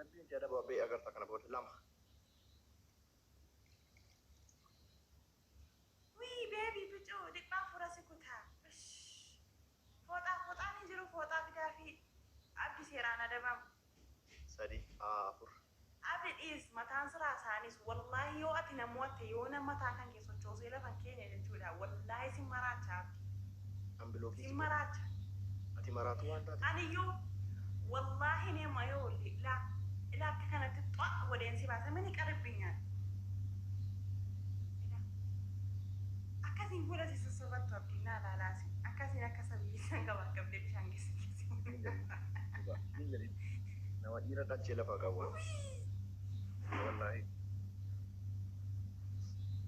Adabbiin si adabu abbee agarta kana booda lama. Wii baby bicuu dhiqbaa fura si kutaa. Ish. Fooxaa fooxaan hin jiru fooxaa fidaa fi abdi seeraan adabamu. Sadi afur. Abdi dhiis mataan siraa isaanis wallaahi yoo ati na mo'atte yoona mataa kan kee sochoosee lafa hin keenye jechuudha wallaahi sin maraacha abdi. An bilookii Sin si godha. maraacha. Ati maraatuu waan taateef. Aniyyuu wallaahi nema yoo ilaa ilaa akka kanatti xo'a godheen si baasa mini qaribbinyaan. Ilaa akkasiin fuula si sossobattu abdiin naa laalaasi akkasiin akka sabiyyi san qabaan qabdee bishaan keessa Hin geessi. jedhin. Dhugaa. Hin jedhin. Nama dhiira dachee lafaa qabu. Wallaahi.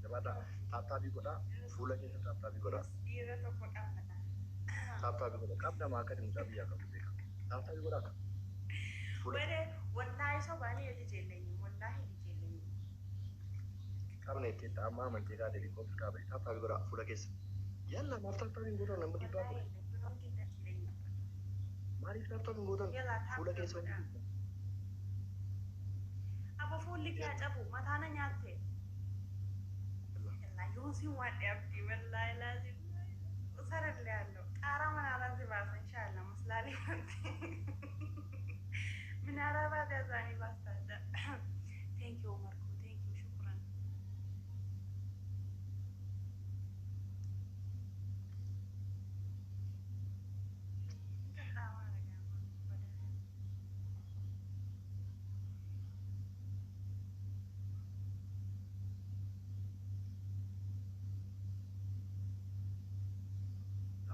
Jabaadhaa. Tap tapii godhaa. Fuula keessa tap tapii godhaa. Nus dhiira tokko qabna. Tap tapii godhaa. Qabda maa akka mucaa biyyaa qabdu beeka. Tap tapii godhaa akka. Fuula Wede wallahi sobaan ልጅ የለኝም wallahi ልጅ የለኝም። qabna ittiin amma amantee kaatee fi qophii kaabee tap tapii godhaa fuula keessa. Yalla maaf tap tapii hin gootan nama dhibbaa Wallahi godhe. የለም ብኖር ግን ደስ ይለኝ ነበር። Maaliif tap tapii hin gootan Yalla fuula tap keessa godhaa. Abo fuulli kee haa cabu mataana nyaatte. Yalla yoon sin waadhe abdii wallahi laazim እሰርልሃለሁ። ጣራ ምናምን ሲባስ ኢንሻአላህ መስላሌ ምናልባት ያዛኒ ባስታደ thank you መርኩ thank you شكرا.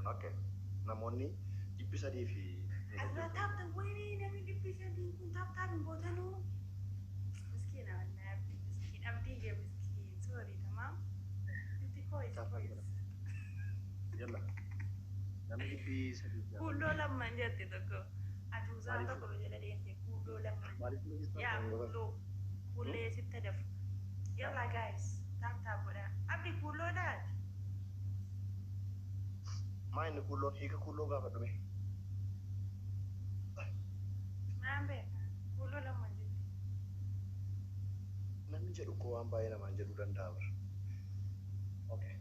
Okay. Namoonni 300 fi meeqa Arra jirtu? Tap tap ወይኔ namni 300 kun tap tap hin gootanuu. Miskiina wallahi abdii miskiin abdii miskiin sorry tamam. Inti kois Tap tap kois. godhaa. Yalla. Namni 360. Kuulloo lamman jette tokko. Ajuuzaan Maaliif tokko nu jala deemte kuulloo lamman. maaliif nuti tap Yaa tap hin gootan? kuulloo kuullee sitti dafu. Yalla guys tap tap godhaa. Abdi kuulloo daati. Maa inni kuulloon hiika kuulloo gaafa dhume? Naan beeka kuulloo lamman jette. Namni jedhu koo waan baay'ee namaan jedhuu danda'a bara. Okay.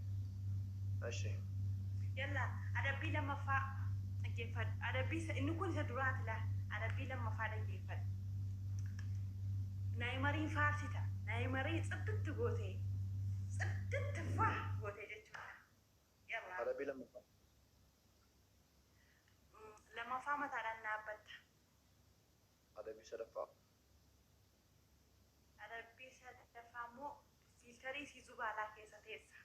Eshi. Yalla adabbii lammaffaa dhaggeeffadhu. Adabbii inni kun isa duraati laa. Adabbii lammaffaa dhaggeeffadhu. Naayimariin faarsita. Naayimarii tsibbitti gootee. Tsibbitti faa gootee jechuudha. Yalla. Adabbii lammaffaa. Lammaffaa mataadhaan dhaabbatta. Adabbii sadaffaa. Adabbii sadaffaa immoo filterii si zubaalaa keessa teessa.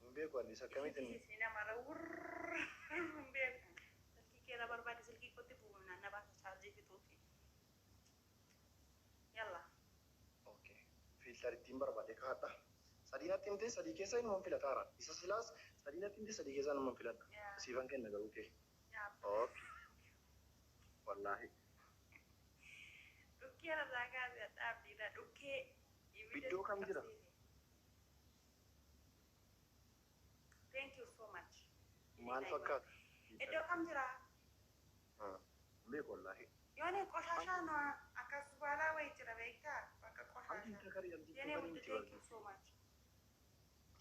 Hin beeku ani isa akkamiitiin Isin namarra wurr hin beeku. Silkii keerra barbaade silkii kootti bu'uunaan na baasa chaarjii fixuufi. Yalla. Okay. Filter ittiin barbaade kaadha. Sadii natti himtee sadii keessaa inuma filataara. Isa silaas sadii natti himtee sadii keessaa inuma filadha. Yaa. Siifan kenna garuu kee. Yaa. Okay. Wallaahi. Dhukkee irraa kaasee dhaabbiidha. Dhukkee ibidda Iddoo kam jira? qabsiise. Thank you so much. Maal fakkaata? Iddoo kam jira? Hin beeku wallaahi. Yoone ቆሻሻ ነው akkas baalaa wayii jira beektaa bakka An ቆሻሻ. TikTokerii an የኔ TikTokerii ውድ miti thank you barbaade. so much.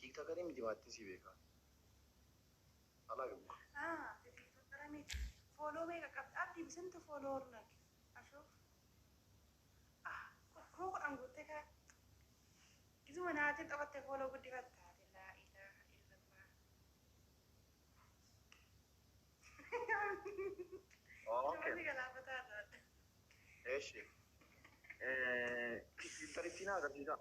TikTokerii miti maattiin si beeka. Alaa gabu. Ah, TikTokera miti. Follow meeqa qabda? Abdii ስንት follower ነክ? አሹፍ ah 10,000 guuttee kaa. Gisuma naatiin taphatte follow guddifatta. Laa ilaaha illallah. Okay. Namni galaafataa irraa. Eshi. Filterittiin agarsiisa.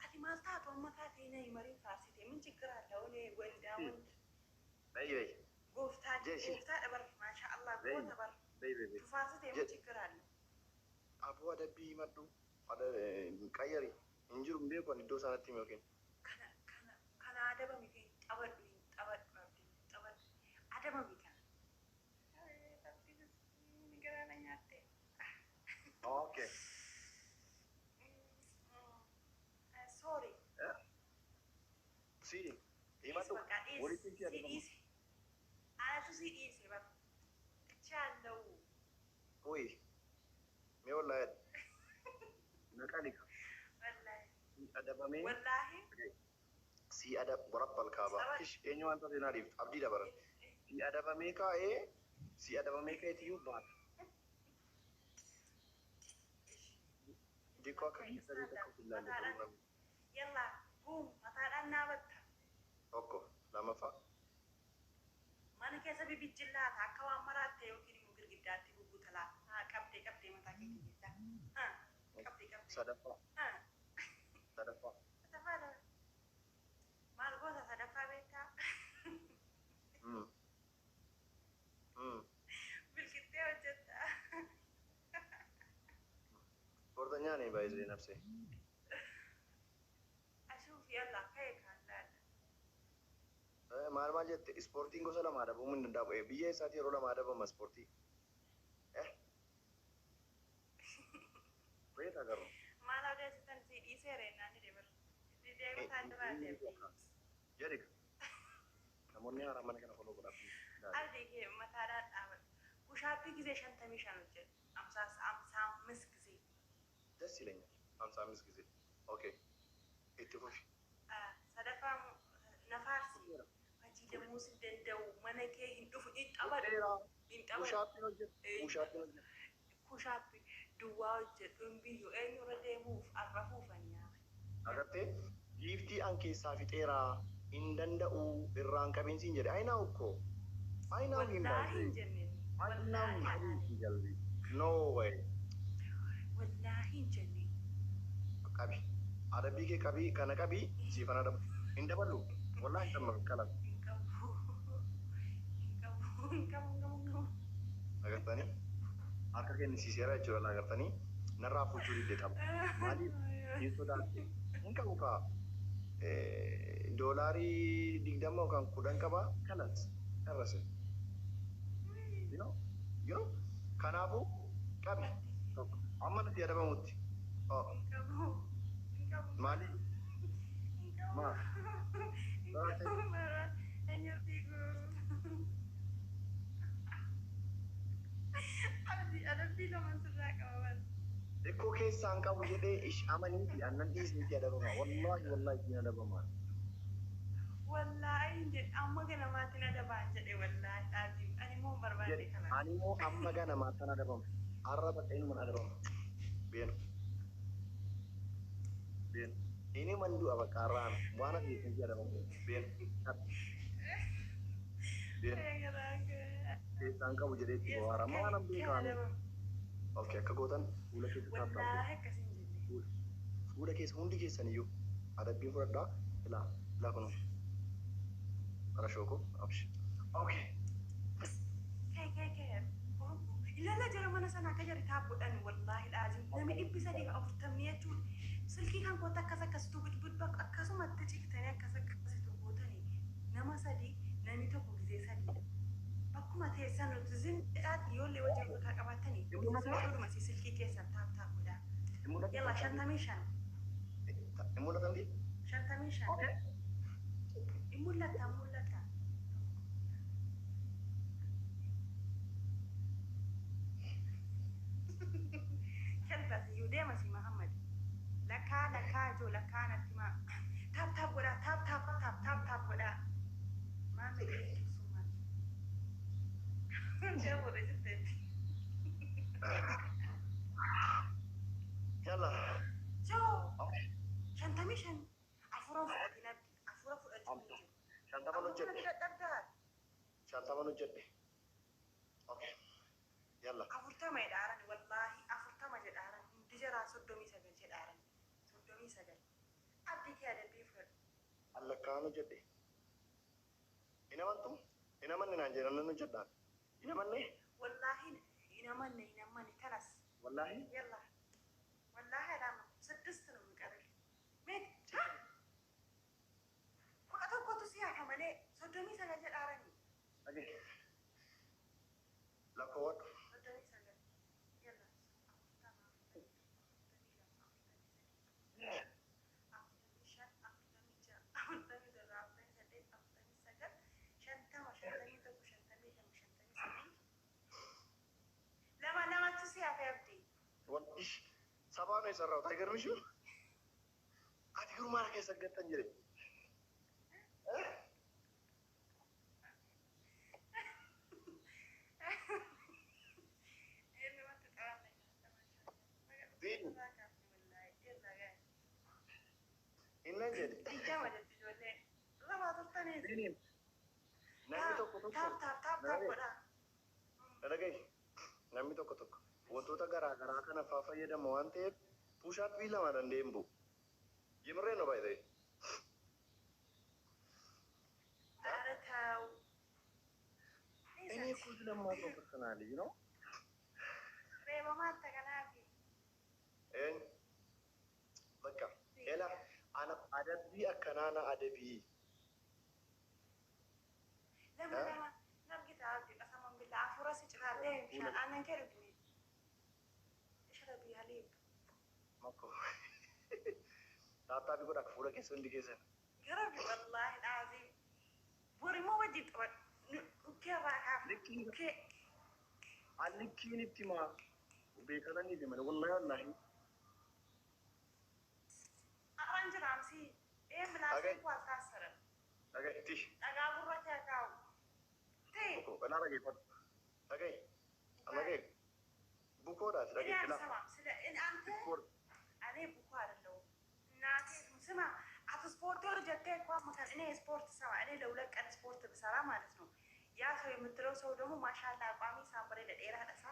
Ati maal taatu amma taatee na mariin faarsite min ችግር አለው? እኔ ወንዳ ወንድ Bayi bayi. gooftaa Jeshi. gooftaadha bar maasha Allah Bayi. goota bar Bayi bayi bayi. faarsite min ችግር አለው? Aboo adabbii himadhu. Qayyari. Hin jiru hin beeku ani iddoo isaanitti hime yookiin. Kana kana kana adabami fi hin xabadhu hin xabadhu abdii hin xabadhu adabami kana. Abdii miskiin garaa na nyaatte. Okay. Sorry. Si. Dhiisi Himadhu. bakka dhiisi Walitti si si adabamu. dhiisi. Anatu si dhiise bakka. Ichaalla'u. Uy, mee wallaahi naqalika. Wallaahi. Si adabamee Wallaahi. si adab warabbal kaabaa. Saba. Ish eenyu waan taate naa dhiiftu abdii dabaran. Si adabamee kaa'ee si adabamee ka'eetiyyuu baata. Dikkoo akka keessatti tokko filaalle Mataadhaan. Yallaa buum mataadhaan naabatta. Tokko lamaffaa. Mana keessa bibijjillaata akka waan maraatte yookiin immoo girgiddaatti bubbuta laata. Haa qabdee qabdee mataa keetii jettaa. Haa qabdee qabdee. Sadaffaa. Haa Sadaffaa. sadaffaa lama. Maal goota sadaffaa beektaa? Mm. Mm. Bilqittee hojjetta. Ispoortanya ነኝ ባይዘ ነፍሴ። Ashuuf yallaa ka'e kaan laalla. Maal maal jette ispoortiin gosa lama adabamuu hin danda'amu. Biyya isaatti yeroo lama adabama ispoortii. Eh? Beektaa garuu. Maal odeessitan si dhiiseera jennaan ni dabarra. Deema isaan duraate. Jedhi. Namoonni haaraan mana kana follow godhaa. Abdii kee mataadhaan dhaabadhu. Push-up ጊዜ 55 hojjedhu. 55 ጊዜ. ደስ ይለኛል። 55 ጊዜ okay። Itti fufi. Sadaffaa nafaarsi. Hojii deemuu si danda'u mana kee hin dhufu hin taphadhu. Hin taphadhu. Push-upiin hojjedhu. Push-upiin hojjedhu. Push-up duwwaa hojjedhu hin biyyu eenyurra deemuuf arrafuufan nyaata. Agartee giiftii an keessaa fixeeraa hin danda'u irraan qabeensi hin jedhe. Ayinaa ukkoo. Ayinaa hin Wallaahi hin baay'ee. jenneen. Ayinaa Wallaahi hin jalli. No way. Wallaahi hin jenneen. Qabi. Adabbii kee qabii kana qabii siifan adabu. Hin dabalu. Wallaahi hin dabalu kalan. Hin qabu. Hin qabu. Hin qabu. Hin qabu. Hin qabu. Agartanii harka kennisiiseera jechuudha agartanii narraa fuuchuu didde qaba. Maaliif hin sodaatte? Hin qabu kaa. Doolaarii 20 yookaan 10 qaba kalas irrase. You know? You know? Kanaafuu qabi tokko amma nuti adabamutti. Oh, Hin qabu. Hin qabu. Maali? Hin qabu. Maal? Hin qabu. Eenyu fiigu? Abdii adabbii lama sirraa qaba. Ikkoo keessaan qabu jedhee ish amaniiti annan dhiisniiti adabama. Wallaahi wallaahi ittiin adabama. Wallaahi hin jedhe amma ganamaatti na dabaan jedhe wallaahi dhaabii ani immoo hin barbaanne Jedhe kana. ani immoo amma ganamaatti nan adabama. Har'a bakka inuma adabama. Beenu. Beenu. Inni man du'a bakka har'aan waan ati ittiin adabamu. Beenu. Beenu. Keessaan qabu jedhee itti bohaara. Maalan beekaanu. Okay, akka gootan fuula keessa taaptaaf. Wallaahi akkas hin jenne. Fuula keessa hundi keessan iyyuu adabbiin fudhadhaa. Ilaa ilaa kunoo. Qara shooko. Abshi. Okay. Kee kee kee. Ilaala jara mana sana akka jari taaphuudhaan wallaahi dhaazim namni 340 jechuun silkii kan kootti akkas akkasitu budbud bakka akkasumatti ciftanii akkas akkasitu gootanii nama sadii namni tokko gizee sadiidha. Bakkuma teessan nuti zindaatti yoollee wajjin bakka qabaatanii dhuma silkii keessan tap tap godhaa. Yalla 55. Hin mul'atan? 55. Okay. Hin mul'ata, hin mul'ata. Kelbas iyyuu deema si Muhammad. Lakkaa lakkaa ijoo lakkaa natti maa. Tap tap godhaa, tap tap tap tap tap godhaa. Maamma jechuun maal? Deemudha jetteetti. Yalla. Joo 55 afura fudhatin abdi afura fudhachuu hin jiru. 50 Afura hojjedhe. dadhabdaa. 50 hojjedhe. Okay. Yalla. 40 jedhaaran wallaahi 40 jedhaaran hundi jaraa 39 jedhaaran 39 abdii kee adabbii fudhadhu. Allakkaan hojjedhe. Hin amantu? Hin amanne naan jedhan nan hojjedhaan. Hin amanne? Wallaahi hin amanne, hin amanne tanas. Wallaahi? Yalla wallaahi alaama ስድስት ነው የሚቀርል ሜት 11tu si hafa malee 39 jedhaarani. Dhagee. Lakkoowwadhu. 39 yalla 40, 42, 43, 45, 46, 47, 48, 49, 50, 51, 52, 53. Lama lama. እሽ ሰባ ነው የሰራሁት። አይገርምሽም? Ati garuu maal keessa gattan jedhe. Diin innan jedhe. Digdama jetti ijoolleen. Lama turtaniiti. Diiniin namni tokko tokko Tap tap tap tap godhaa. Dhagahi, namni tokko tokko wantoota garaa garaa kana faa fayyadamu waan ta'eef push-upii lama danda'een bu'u. የምሬ ነው ባይ ኧረ ተው። እኔ እኮ ስለማውቀው personally ነው። Reebamaa kanaafi. በቃ ሌላ adabbii akkanaa na adabii. Lama lama namni taa'aa qasaman billaa afura si cinaallee bishaan aannan kee dhugni. Ishrabii haliib. Makko tap tapii godhaa fuula keessa hundi keessan. Garbi wallaahi dhaazii. Bori immoo wajjin taphadhu. Dhukkee irraa kaafne. Likkiin Dhukkee. Likkiin itti maa beekatanii malee wallahi wallahi. Har'aan jiraamsi. Ee milaasii Dhagahi. koo altaassaran. Dhagahi tish. Dhagaa gurraacha kaa'u. Ta'e. Bukoo kanaa dhageeffadhu. Dhagahi. Amma dhagahi. Bukoodhaati እኔ dhagahi filaa. አልሰማም። ስለ እኔ አንተ Ispoort. እኔ ቡኮ አይደለሁም እናቴ ስማ፣ አቶ ስፖርት ጀቴ እኮ መካን እኔ ስፖርት ሰማ እኔ ለሁለት ቀን ስፖርት ብሰራ ማለት ነው። ያ ሰው የምትለው ሰው ደግሞ ማሻላ አቋሚ ሳምበሬ ለጤራ ደሳ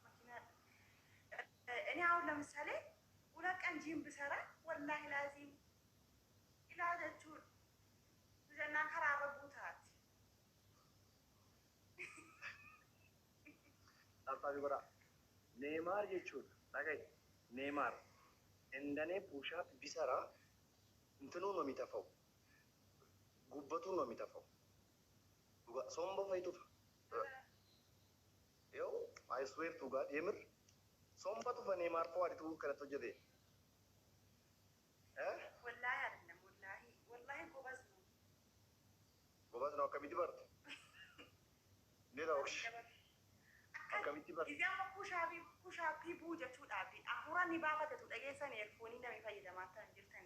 መኪና እኔ አሁን ለምሳሌ 2 ቀን ጂም ብሰራ ወላሂ ላዚም ኢላጀቹ ጀና ከራበ ቡታት Tap tapii godhaa. Neemaar jechuudha. Dhagahi. Neemaar እንደኔ push-up ቢሰራ እንትኑ ነው የሚተፋው፣ ጉበቱ ነው የሚተፋው። Somba fayitu ይኸው I swear to God የምር somba tufa Neemaar ፈዋዲቱ kanatti hojjete ወላሂ አይደለም ወላሂ ወላሂ ጎበዝ ነው። ጎበዝ ነው። Akkamitti barte? እንዴት አወቅሽ? Akkamitti barte? ጊዜ amma push-upii buu jechuudhaaf hafuura ni baafatatu dhageessan earphoneii namni fayyadamaa ta'an jirtan.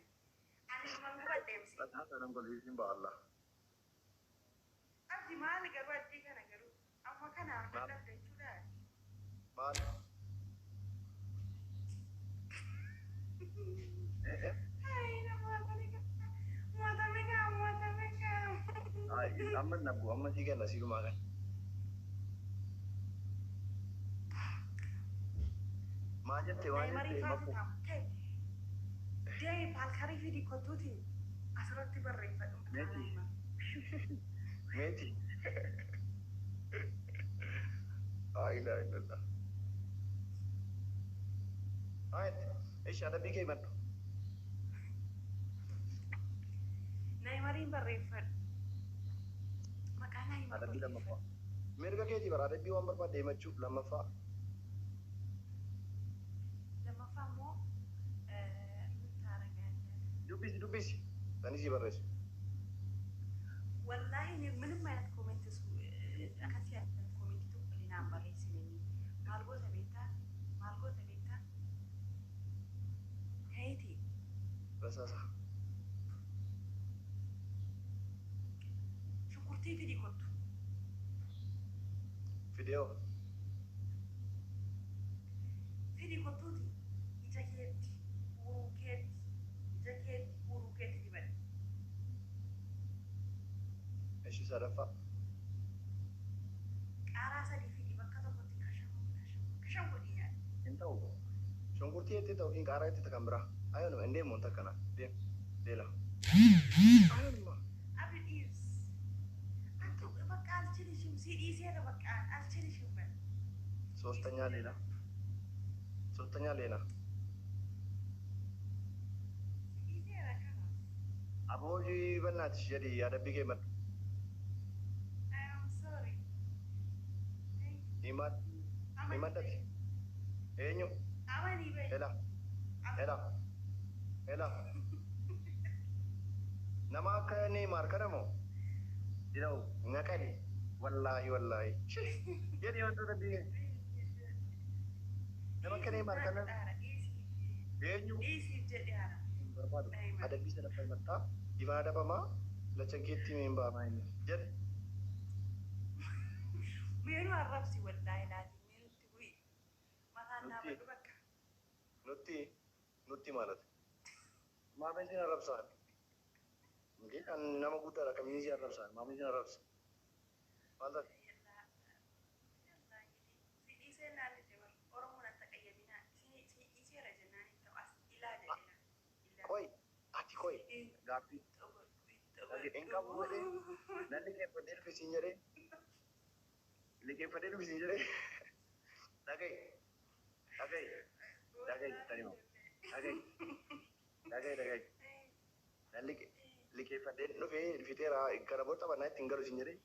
Ani man gubadheemsi. Badhaasa golbiisiin ba'alla. Abdi maali garuu addii kana garuu amma kana dadhabde jechuudha. Maal? Ay, nama mootame kaa mootame kaa. Amma nabbu amma sii kenna sii dhumaa kan. Maal jette maal Neeymarii jette faatu makku? taa'u. Deemi paalkarii fidi kottuuti asirratti barreeffadhu. Meeti. Meeti. Laa ilaaha illallah. Ayet. Ishi adabbii kee himadhu. Neeymariin barreeffadhu. Maqaa Neymar Adabbii lammaffaa. barreeffadhu. Mirga keetii bara adabbii waan barbaadde himachuu lammaffaa. Lammaffaa immoo ምን ታደርጋለህ? Dubbisi dubbisi. Sanii sii barreessu. ወላሂ እኔ ምንም አይነት comment እሱ akkasii አይነት comment tokko illee naan barreessineni. Maal goota beektaa? Maal goota beektaa? Kayti Rasaasa. Shunkurtii fidi kottu. Fidee Fidi kottuuti ija keetti, uruu keetti, ija keetti, uruu keetti dibadhu. Ishi sadaffaa. Qaaraa sadii fidi bakka tokkotti kasham kasham kasham godhii nyaadhu. Hin ta'u. Shunkurtii itti ta'u hin qaaraa itti kan biraa. Ayyoonuma hin deemu wanta akkanaa. Deem. Deela. Ayyoonuma. Abdi dhiis. Ati በቃ አልችልሽም ሲዲሴ በቃ አልችልሽም በል። ሶስተኛ ሌላ ሶስተኛ ሌላ ሲዲሴ ረከባ Aboo በእናትሽ jedhi adabbii kee himadhu. I am sorry. Thank you. Himadhu. Himadhati. Eenyu? Amani በይ። Ela. Ela. Ela. Nama akka Neemaar kana moo? Jedhamu naqali. Wallaahi wallaahi. Jedhi wantoota biyya. Nama akka Neemaar kana eenyu Dhiisiif jedhe haara. hin barbaadu. Adabbii sadaffaa himattaa. Ifaan adabamaa lachan keetti himeen ba'amaa inni jedhe. Meenu arrabsi wallaahi laatiin meenutti bu'i. Mataan Nutti dhaabadhu bakka. nutti nutti ማለት maamilli sin arrabsaan. Inge kan nama guddaadha kamiin si arrabsaan maamilli sin arrabsa. Maal taate? Yallaa yallaa si dhiisee naan jedhe bar Oromoon akka qayyaminaa si dhiiseera jennaan hin ta'u as ilaa jedhe ilaa. Qoy ati qoy gaaffii hin qabu jedhee nan liqeeffadhee dhufe siin jedhee liqeeffadhee dhufe siin jedhee dhaga'i dhaga'i dhaga'i tanima dhaga'i dhaga'i dhaga'i nan liqeeffadhee dhufe fiteera gara booda taphannaa ittiin galu siin jedhee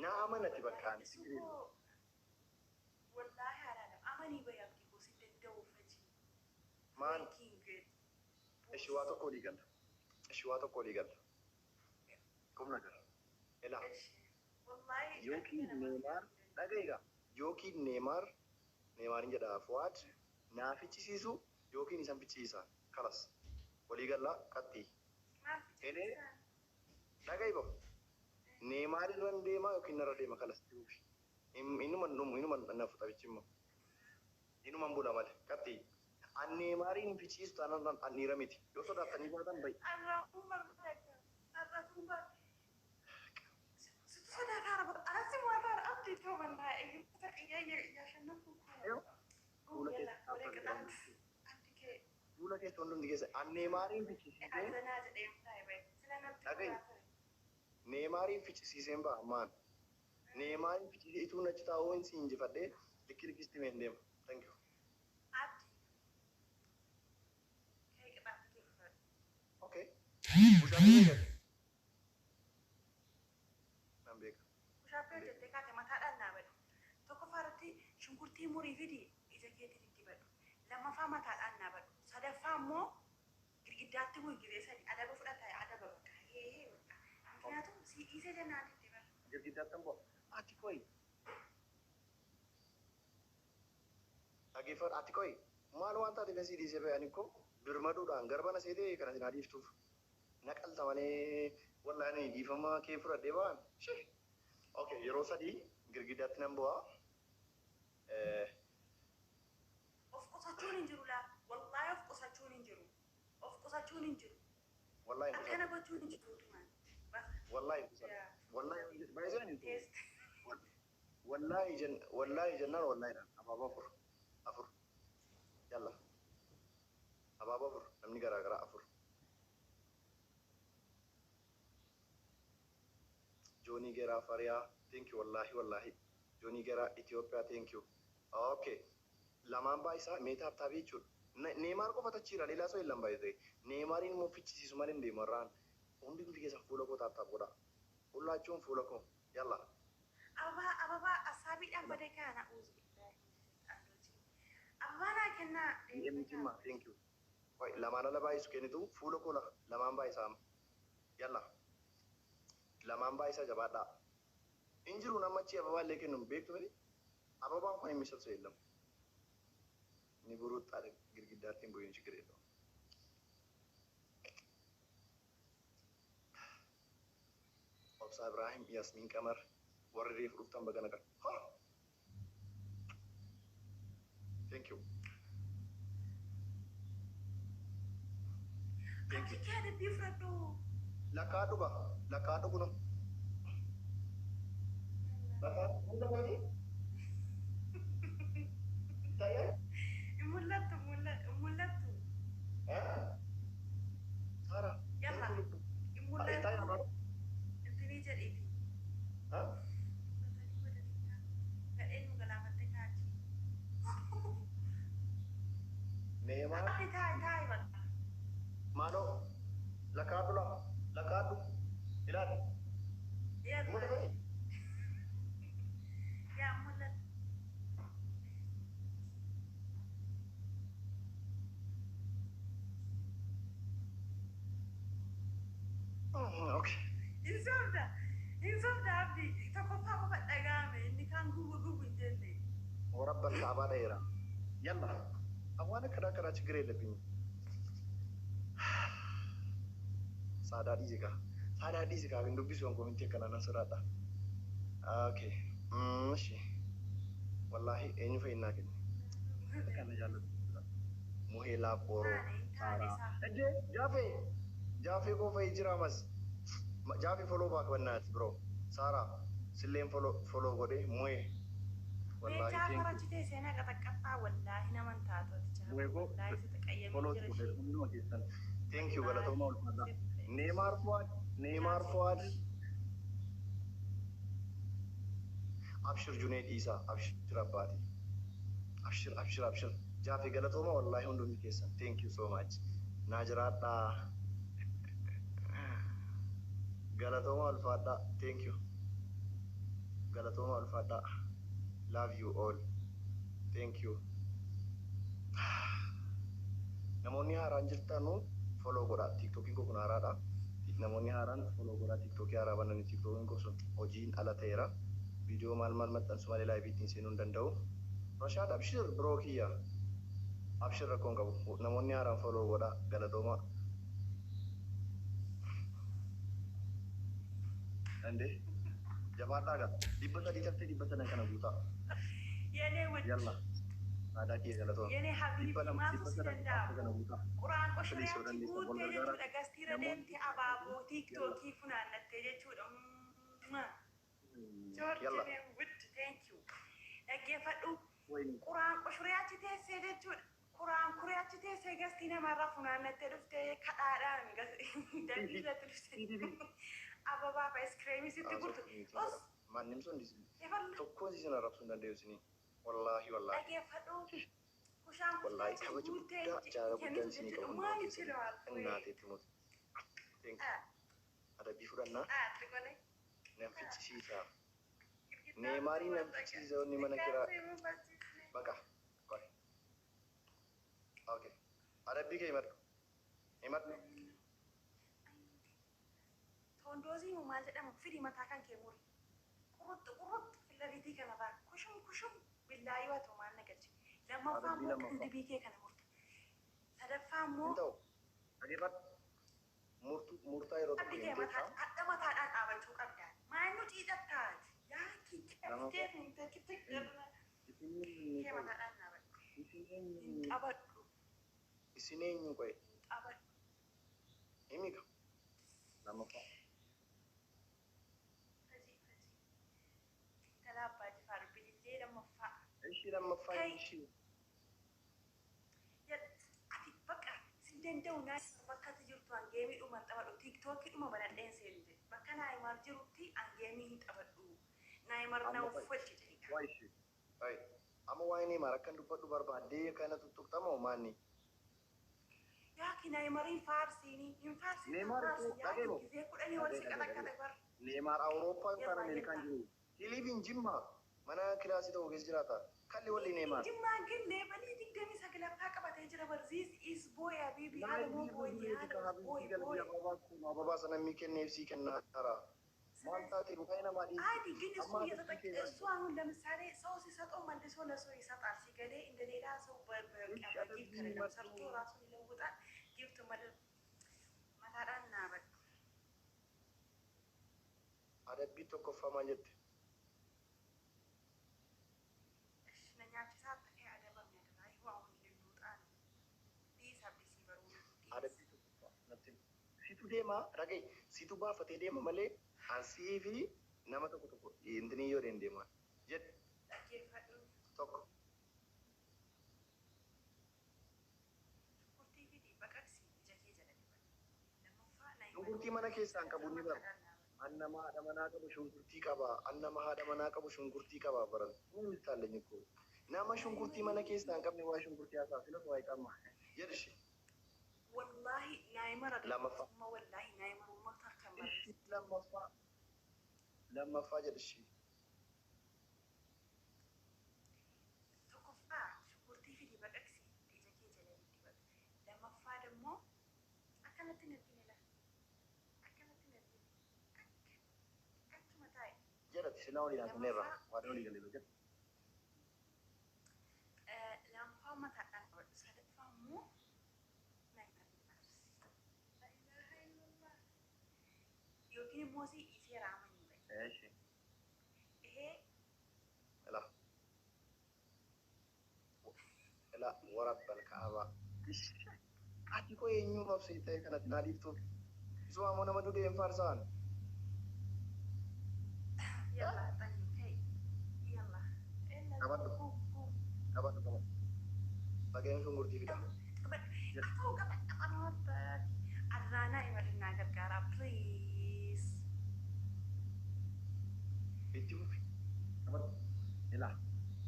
naa amanati bakka ani si Wallaahi halaala amanii bayi abdii koo si danda'u faji. Maal Freaking good. Ishi waa tokko olii galla. Ishi waa tokko olii galla. Kumna gara. Ilaa. Wallaahi Yookiin Neemaar dhaga'iga. Yookiin Neemaar Neemaarin jedha Fuwaad naa fichisiisu yookiin isan fichisiisa. Kalas. Walii gallaa qaxxii. Maal Enee fichisiisan? dhaga'i ba. Neemaar irra deema yookiin narra deema kalas. Inuma dhumu inuma na fuxa immoo. Inuma bula malee qaxxii. An Neemaariin hin fichisiisu taanaan an dhiira miti. Yoo sodaattanii baatan ba'i. Arraafuun barbaada. Arraafuun barbaada. Situ sodaataara bara. Anasi mo'ataara abdii ta'uu mannaa እያሸነፍኩ እኮ ነው። Fuula የላ keessa ወደ ቅጣት አንድ ኬ fuula keessa hundumti keessa an Neemaariin fichisiisee አዘና jedhee taa'e bahe sila natti dhaga'i. tola ture. Neemaariin fichisiiseen ba'a maan. Neemaariin fichisiisee ituun achi taa'uu hin si injifadhee likki likkisti meen deema. Thank you. Abdii kee ቅጣት kee fudhadhu. Okay. Bushaayee eegale. Nan beeka. Bushaappee hojjettee kaate mataadhaan naa badhu. Tokkoffaa irratti shunkurtii murii fidi ija keetiin itti badhu. Lammaffaa mataadhaan naa badhu. Sadaffaa immoo girgiddaatti bu'i gizee sadi adaba fudhata adaba bakka hee bakka. ምክንያቱም si dhiisee jennaan itti badhu. Girgiddaatti hin bu'a. Ati qoyi. Dhaggeeffadhu ati qoyi. Maal waan taateef si dhiisee ba'e ani koo birmaduudhaan garba na seetee kana sin adiiftuuf. Naqalta malee wallaahi ani dhiifama kee fudhadhee ba'an. Shee. Okay yeroo sadii girgiddaatti nan bu'a. Of qusachuun hin jiru laa. Wallaahi of qusachuun hin jiru. Of qusachuun hin jiru. Wallaahi hin Akkana qusadhu. gochuun hin jiru utumaan. Bas. Wallaahi hin qusadhu. Yaa. Wallaahi baay'isee ani Teest. Wallaahi jen wallaahi jennaan wallaahi abaaboo afur afur yalla abaaboo afur namni garaa garaa afur Joonii Geeraa Fariyaa thank you wallaahi wallaahi Joonii Geeraa Itoophiyaa thank you okay lamaan baay'isaa meetaa taabii jechuudha Neemaar qofa tachiira ሌላ ሰው የለም ባይዘ Neemaariin immoo fichisiisu malee hin deemu irraan hundi hundi keessa fuula koo tap tap godha ሁላችሁም fuula koo yalla አበባ አበባ asaabiidhaan bade kaana uuzu billaahi Ababaa naa kennaa. DM Jimma thank you Qoy lamaan ala baay'isu kennitu fuula koo lamaan baay'isaa yalla lamaan baay'isaa jabaadhaa hin jiru nama achi ababaa illee kennu beektu miti ababaan kun የሚሰጥ ሰው የለም ni ብሩጥ አለ ግድግዳችን ቢሆን ችግር የለውም። Obsa Ibrahim, Yasmin Qamar warri reefu dhuftan baga nagaa. Ha! Thank you. Thank you. Abdii kee adabbii fudhadhu. Lakkaa dhuga. Lakkaa dhugu no. Lakkaa dhugu. Tayyee? Hin mul'attu hin mul'attu. Sara. Yalla. Hin mul'attu. Intinii jedhiiti. Badanii badanii kaa. Gadheen nu galaafatte kaachi. Neemaa. Abdii taa'i taa'i bakka. Maaloo. Lakkaa dhuga. Lakkaa dhugu. Ilaali. Yalla. Mul'atu. Yaa mul'atu. Okay. Hin sobda. Hin sobda abdii. Tokkoffaa qofa dhaga'ame inni kaan gubu gubu hin jenne. Warabban kaabaa dheera. Yalla awwaan akkanaa karaa ችግር የለብኝም። Saadaa dhiisi kaa. Saadaa dhiisi kaa hin dubbisu waan comment akkanaa nan sodaadha. Okay. እሺ. Wallaahi eenyu fa'innaa kenne? Kana jaallatu. Muhee laaf Oro. Taane isaa. Ejje Jaafee. Jaafee koo fa'i jira amas. Jaafee follow back bannaati bro. Saaraa silleen follow follow godhee muhee. Wallaahi Meechaa thank you. farachi teessee na qaxaqqaxxaa wallaahi naman taatu ati jaa. Muhee koo Wallaahi sitti qayyamee follow jira godhee ishee. hunduma keessan. Thank you galatooma ulfaadha. Wallaahi. Neemaar Fuwaad. Neemaar Fuwaad. Abshir Junaid Isa. Abshir Abbaati. Abshir abshir abshir. Jaafee galatooma wallaahi hundumti keessan. Thank you so much. Naa jiraadhaa. Galatooma ulfaadhaa. Thank you. Galatooma ulfaadhaa. Love you all. Thank you. Namoonni haaraan jirtanu follow godhaa. TikTokiin koo kun haaraadha. Namoonni haaraan follow godhaa. TikTokii haaraa bananii TikTokiin koo sun hojiin ala ta'eera. Viidiyoo maal maal maxxansu malee live ittiin seenuu hin danda'u. Rashaad abshir bro kiyya. Abshir rakkoon qabu. Namoonni haaraan follow godhaa. Galatooma. Dandee. Jabaadhaa gaa. 300 cabsee 300 kana guutaa. የኔ ውድ Yalla. Aadaa kiyya galatooma. የኔ ሀቢቢ 200 maatu si 300 danda'ama. kana guutaa. Quraan Please yoo qoshiriyaatti dandeessan wal guuttee gargaara. jechuudha. Gastiira Namoonni deemtee abaaboo yalla. TikTokii funaannattee jechuudha. Joorji Yalla. የኔ ውድ thank you. Dhaggeeffadhu. Wayini. Quraan qoshiriyaatti teessee jechuudha. Quraan kuriyaatti teessee gastii namarraa funaannattee dhuftee kadhaadhaan dambii irratti dhuftee ababaa fi ice sitti gurtu. Os ማንም ሰው እንዲህ efalla tokkoon isin arrabsuu hin danda'u isinii. Wallaahi wallaahi. dhaggeeffadhu. Kushaan Wallaahi kushaachi kabaja guuttee guddaa jaalala guddaan kennitu isinii jechuudha. qabu hundumaa Maal keessan. itti Innaateetti mutu. Thank you. Adabbii fudhannaa Tirgolee. nan fichisiisa. Neemaarii nan fichisiisa wanni mana kiraa. Baqa. Qoy. Okay. Adabbii kee himadhu. Himadhu. Tondoozii moo maal jedhamu fidi mataa kan kee muri. Qurruxxu qurruxxu filaviitii kanarraa kushum kushum billaayii waa ta'u maal nagalche. Lammaffaa Adabbii immoo lammaffaa. qindibii kee kana murta. Sadaffaa Hin immoo ta'u. Dhaggeeffadhu. Murtuu murtaa yeroo tokko qabdi kee himteetta. mataa hadha mataadhaan dhaabachuu qabda. Maal nu ciidhattaati? Yaa Lammaffaa. kikkee Isin eenyu kee qoy? mataadhaan dhaabadhu. Isin Hin eenyu? qabadhu. Isin eenyu qoy? Hin qabadhu. Himi ka. Lammaffaa. Fajii fajii. Intala abbaa jifaar bilillee lammaffaa. Ishii lammaffaa Kai. ishii. Ati bakka si danda'u naa bakka ati jirtu an game dhuma hin taphadhu TikTokii dhuma banadheen seenu jedhe bakka Naayimaar jirutti an game hin taphadhu Naayimaar na Amma qoy. uffalche jedhe. Waa ishii. Ay. Amma waa'ee Neemaar akkan dubbadhu barbaaddee kana tuttuqxamoo maanni? Yaaki Naayimariin faarsiini hin faarsiin Neemaar faarsi itti yaaki dhageemo. gisee 10 ol Dhagee si dhagee qaxaqqate dhagee. bar. Neemaar Awurooppaa yookaan Yallaa Ameerikaan yallaa. jiru. He live in Jimma. Mana kilaasii tokko keessa jiraata. Kalli walli Neemaar. Jimmaan ግን level 29ffaa qabatee jira bar this is boy habibi haala moo boy haala boy boy. Ababaa sana mi kenneef sii kennaa jira. Maal taate waa'ee namaa dhiisi. አዲ ግን እሱ Amma እየተጠቀ adabbii kee እሱ አሁን ለምሳሌ ሰው ሲሰጠው መልሶ ለሰው ይሰጣል። ሲገሌ እንደ ሌላ ሰው እሺ በ gift adabbii አይደለም himadhu. ሰርቶ ራሱን ይለውጣል። gift መታዳን ናበል Adabbii tokkoffaa maal jette? እሺ ነኛቺሳ ተከ አደባ ሚያደራ ይሁ አሁን ልንወጣ ነው። ዲስ አብዲ ሲበሩ ዲስ Adabbii tokkoffaa natti himi. Situ deema dhaga'i. Situ baafatee deema malee ansii fi nama tokko tokko intinii yoo deema. Jedhe dhaggeeffadhu tokko. Shunkurtii fidi baqaqsi ija kee jala dibadhu. Lammaffaa Naayimar Shunkurtii mana keessaan qabu ni bara. mataadhaan dhaabadhu. An nama haadha manaa qabu shunkurtii qaba. An nama haadha manaa qabu shunkurtii qaba baran. Inni taalleen ko. Nama shunkurtii mana keessaa hin qabne waa shunkurtii haasaa filas waa qabma. Jedhi ishee. Wallaahi Naayimar Lammaffaa. adabsummaa wallaahi Naayimar uummata kan barreessu. Ishii lammaffaa. Lammaffaa jedhi ishee. Tokkoffaa shunkurtii fidi baqaqsi ija kee jala dibadhu. Lammaffaa immoo akkanatti hin argine laa. Akkanatti hin argine. Akka achuma taa'e. Jedhati silaa walii ilaalneerra. Lammaffaa Waan walii galee jedhu. lammaffaa Lammaffaa mataadhaan qabadhu. Sadaffaa immoo na arsi. La ilaaha illallah. Yookiin immoo si dhiisee raamanii bahe. Eeshi. Ehee. Ila. Ila warabbal kaaba. Ati koo eenyumaaf si ta'e kanatti naa dhiiftuuf. Isuma ammoo nama dudee hin faarsaan. Yalla طيب هي يلا يلا. Qabadhu. قوم قوم. Qabadhu qabadhu. Dhageen shunkurtii fida. Atoo qabadhu qabadhu. Arraanaa imallinaa gargaaraa please. Itti fufi. Qabadhu. Ila.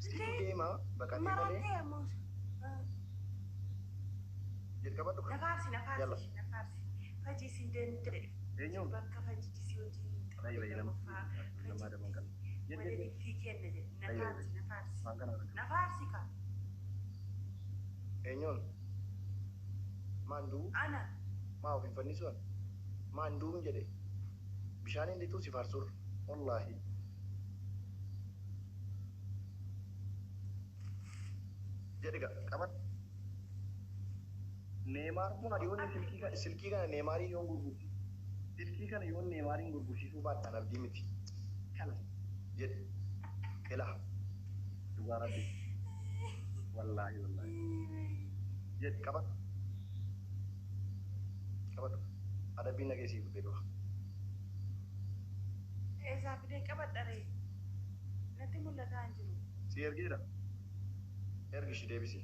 Situ deema baqatee malee. Maratee ammoo. Jedhi qabadhu. Nafaarsi. Yalla. Nafaarsi nafaarsi. Fajii si danda'e. Eenyuun? Bakka fajii si wajjin Baay'ee baay'ee nama. Nama adaban kana. Jedhi jedhi. Walitti kenna jedhe. Baay'ee Nafaarsi nafaarsi. Waan kana argatu. Nafaarsi ka. Eenyuun? Maanduu? Ana. Maa of hin fannisuun? Maanduun jedhe. Bishaan hin lixuu si faarsuur. Wallaahi. Jedhi qabadhu. Neemaar kun adiyoonni silkii kana silkii kana Neemaarii yoon gurgursiisu. Silkii kana yoon Neemaariin gurgursiisuu baattan abdii miti. Kana jedhi. Ilaa. Dhugaa rabbi. Wallaahi wallaahi. Jedhi qabadhu. Qabadhu. Adabbiin nageessiif fudhee dhufa. Eessaa fidee qabadha ree? Natti mul'ataa hin jiru. Si ergeera. Ergi ishii deebisi.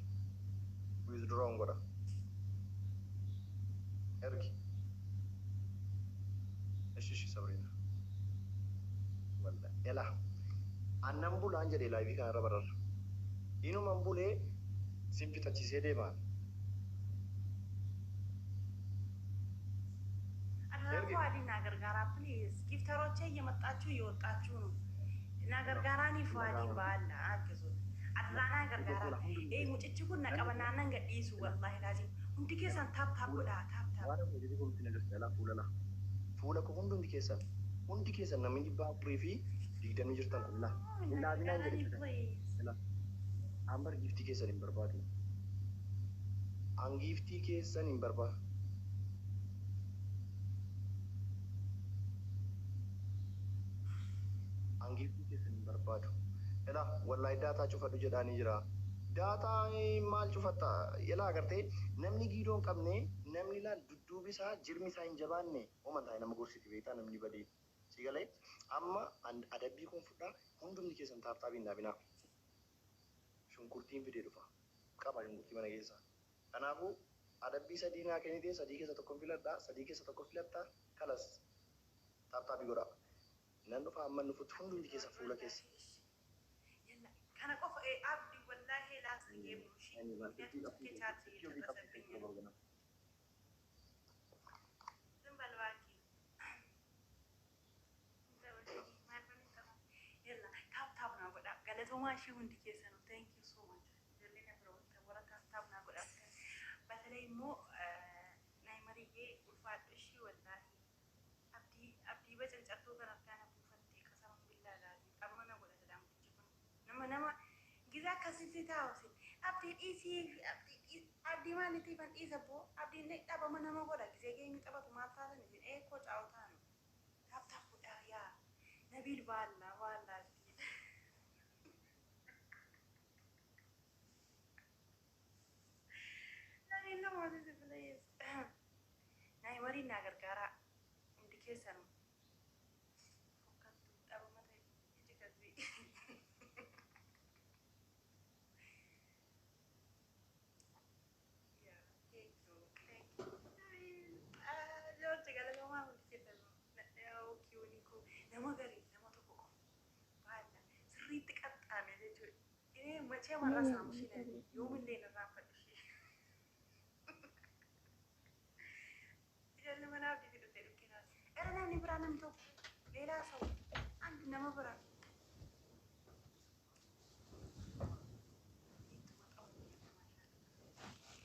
Withdrawn godha. Ergi. Ishi ishi Sabrina. Walla. Ela. Annan bulaan jedhee live kanarra bararra. Inuman bulee sin fixachiisee deemaan. አደራኩ አዲና ገርጋራ please። Gifter ኦቼ እየመጣችሁ እየወጣችሁ ነው። እና ገርጋራኒ ፉአዲን ባላ አግዙት። አድራና ገርጋራ ee mucichi kun na qabannaan gadhiisu wallahi laazim hundi keessan tap tap godhaa tap tap. Waan amma jedhee kun agarsiisa. Elaa fuula laa. Fuula koo hundumti keessan. Hundi keessan namni 420 jirtan kun laa. Hin dhaabinaan jedhe. Please. Elaa. Ambar giiftii keessan hin barbaadu. An giiftii keessan hin barbaadu. An giiftii keessan hin barbaadu. Elaa wallahi data cufadhu jedhaanii jira. Data maal cufatta? Elaa agartee namni giidoo hin qabne namni laal dudduubi isaa jirmi isaa hin jabaanne homan taa'e nama gorsiti beektaa namni badee. Si galee amma adabbii kun fudhaa hundumti keessan tap tap hin dhaabinaa. Shunkurtiin fidee dhufa. Qaba shunkurtii mana keessa. Kanaafuu adabbii sadii naa kennitee sadii keessa tokko filadhaa sadii keessa tokko filattaa kalas tap tap godhaa. Nan dhufa amma nufutti hundumti keessa fuula keessa. Kana qofa abdi wallahi last game ነው። እሺ ምክንያቱም ስልኬ ቻርጅ እየጨረሰብኝ ነው። ዝም በል እባክህ። Yalla tap tap naa godhaa. Galatoomaa ishee hundi keessanuu thank you so much. Ijoolleen bira wanta warra tap tap naa godhaa. በተለይ immoo Naayimariyyee ulfaadhu ishii wallaahi. Abdii abdii bacancartuu kan harkaan buufattee qasaman billaa laazim qabama na godha jedhaa mucichi kun. Nama nama giza akkasitti taa'u abdii dhiisii abdii dhiisii abdii maaliitiif an dhiisa boo abdiin dhabama nama godha gisee geenyu taphatu maal taatan isin eekoo caa'u taanu. Tap tap godhaa yaa Nabiil baallaa baallaa. Nabiil namoota si please. Naayimariin naa gargaaraa hundi keessanuu. Fokkattuu dhabama ta'e iji kasii. Yeah, thank you, thank you. Ah, George galatoomaa hundi keessanuu. Kiyoonii koo nama garii nama tokko qofa. Baalla sirriitti qaxxaame jechuudha. Inni machee marra saamu isheen yoomillee hin irraanfadhu ishee. Ijoollee mana abdii fidhattee dhukkeedhaan. Era namni biraa namni tokko ሌላ ሰው አንድ nama biraa.